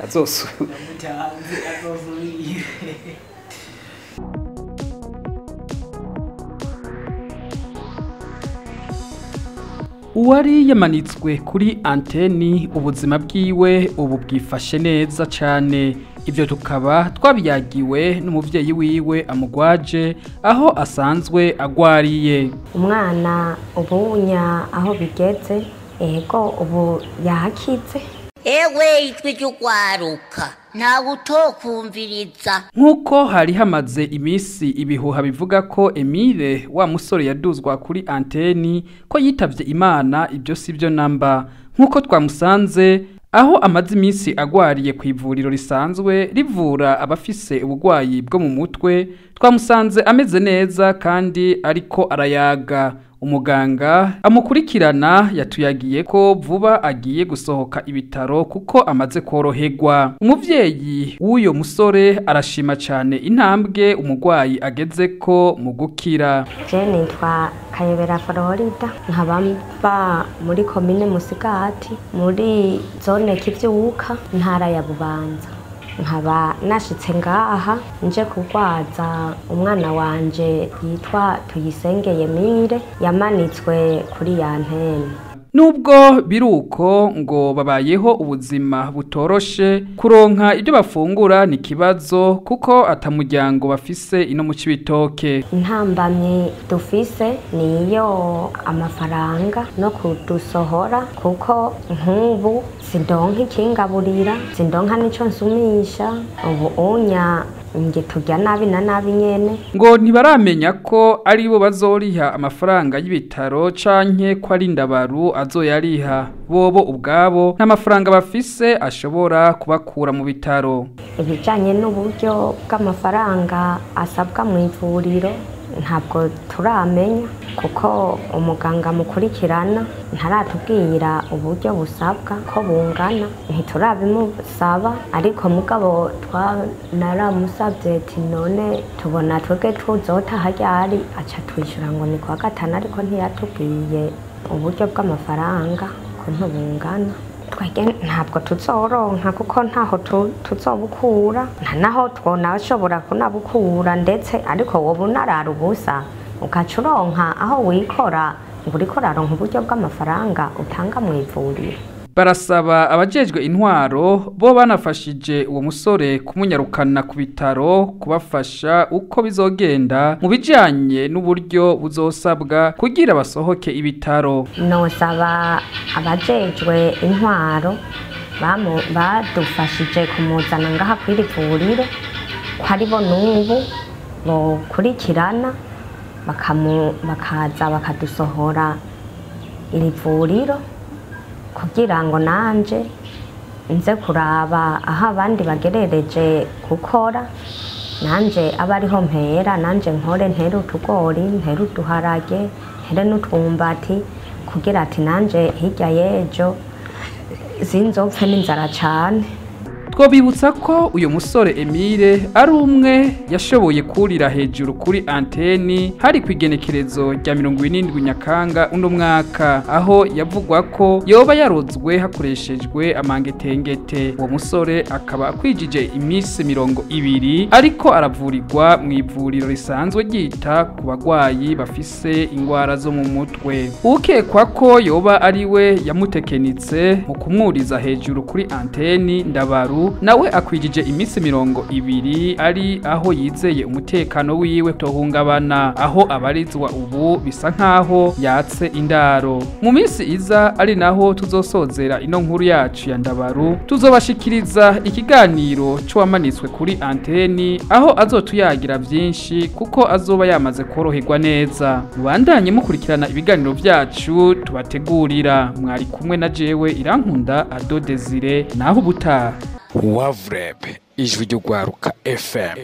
Azosubira. Ndamutanze azosubira. Uwari yamanitswe kuri anteni, ubuzima bwiwe ubu bwifashe neza cane. Ibyo tukaba twabiyagiwe n'umuvyeyi wiwe amugwaje aho asanzwe agwariye. Umwana ubunya aho bigeze, ego, ubu yahakize. Ewe, ijwi ry'ugwaruka, ntawe utokumviriza. Nk'uko hari hamaze iminsi ibihuha bivuga ko Emile, wa musore yaduzwa kuri anteni, ko yitavye Imana, ibyo si byo namba. Nk'uko twamusanze aho amaze iminsi agwariye ku ivuriro risanzwe rivura abafise ubugwayi bwo mu mutwe, twamusanze ameze neza kandi ariko arayaga. Umuganga amukurikirana yatuyagiye ko vuba agiye gusohoka ibitaro kuko amaze koroherwa. Umuvyeyi w'uyo musore arashima cyane intambwe umugwayi ageze ko mu gukira. Je nitwa Kayobera Florida, nkaba mba muri komine Musigati, muri zone Kivyuka, ntara ya Bubanza. Nkaba nashitse ngaha nje kurwaza umwana wanje yitwa Tuyisenge Emile, yamanitswe kuri ya antene. Nubwo biruko, ngo babayeho ubuzima butoroshe. Kuronka ibyo bafungura ni kibazo kuko atamuryango bafise ino mu Cibitoke. Intambamyi dufise niyo amafaranga no kudusohora, kuko nk'ubu sindonka ikingaburira, sindonka n'ico nsumisha. Ubu unya nge turya nabi na nabi nyene. Ngo ntibaramenya ko ari bo bazoriha amafaranga y'ibitaro canke ko ari Ndabaru azoyariha. Bobo ubwabo nta mafaranga bafise ashobora kubakura mu bitaro. Ibijanye n'uburyo bw'amafaranga asabwa mu ivuriro ntabwo turamenya, kuko umuganga mukurikirana ntaratubwira uburyo busabwa ko bungana, ntiturabimusaba. Ariko mugabo naramusabye ati: "None tubona twebwe tuzotaha ryari?" Aca twishyura ngo ni kuwa gatanu, ariko ntiyatubwiye uburyo bw'amafaranga ukuntu bungana. Twebwe ntabwo tuzoronka kuko ntaho tuzobukura, nta naho twonashobora kunabukura ndetse. Ariko wowe unarara ubusa, ugaca uronka aho wikora ngo uriko uraronka uburyo bw'amafaranga utanga mu ivuriro. Barasaba abajejwe intwaro bo banafashije uwo musore kumunyarukana ku bitaro kubafasha uko bizogenda mu bijanye n'uburyo buzosabwa kugira basohoke ibitaro. Nosaba abajejwe intwaro badufashije kumuzana ngaha kw'iri vuriro ko aribo n'ubu bokurikirana, bakaza bakadusohora iri vuriro, kugira ngo nanje nze kuraba aho abandi bagerereje gukora, nanje abe ariho mpera, nanje nkore, ntere utugori, ntere uduharage, ntere n'utwumbati, kugira ati nanje hirya y'ejo sinzopfe n'inzara cane. Twobibutsa ko uyu musore Emile ari umwe yashoboye kurira hejuru kuri anteni hari ku igenekerezo rya 77 Nyakanga uno mwaka, aho yavugwa ko yoba yarozwe hakoreshejwe amangetengete. Uwo musore akaba akwijije iminsi 20 ariko aravurirwa mu ivuriro risanzwe ryita ku bagwayi bafise ingwara zo mu mutwe. Ukekwa ko yoba ari we yamutekenitse mu kumwuriza hejuru kuri anteni, Ndabaru, nawe akwijije iminsi 20 ari aho yizeye umutekano wiwe tohungabana. Aho abarizwa ubu bisa nkaho yatse indaro. Mu minsi iza, ari naho tuzosozera ino nkuru yacu ya Ndabaru, tuzobashikiriza ikiganiro c'uwamanitswe kuri anteni, aho azotuyagira byinshi kuko azoba yamaze koroherwa neza. Mubandanye mukurikirana ibiganiro byacu tubategurira. Mwari kumwe na jewe Irankunda Ado Desire, naho ubutaha. Wavureb, ijwi ry'ugwaruka FM.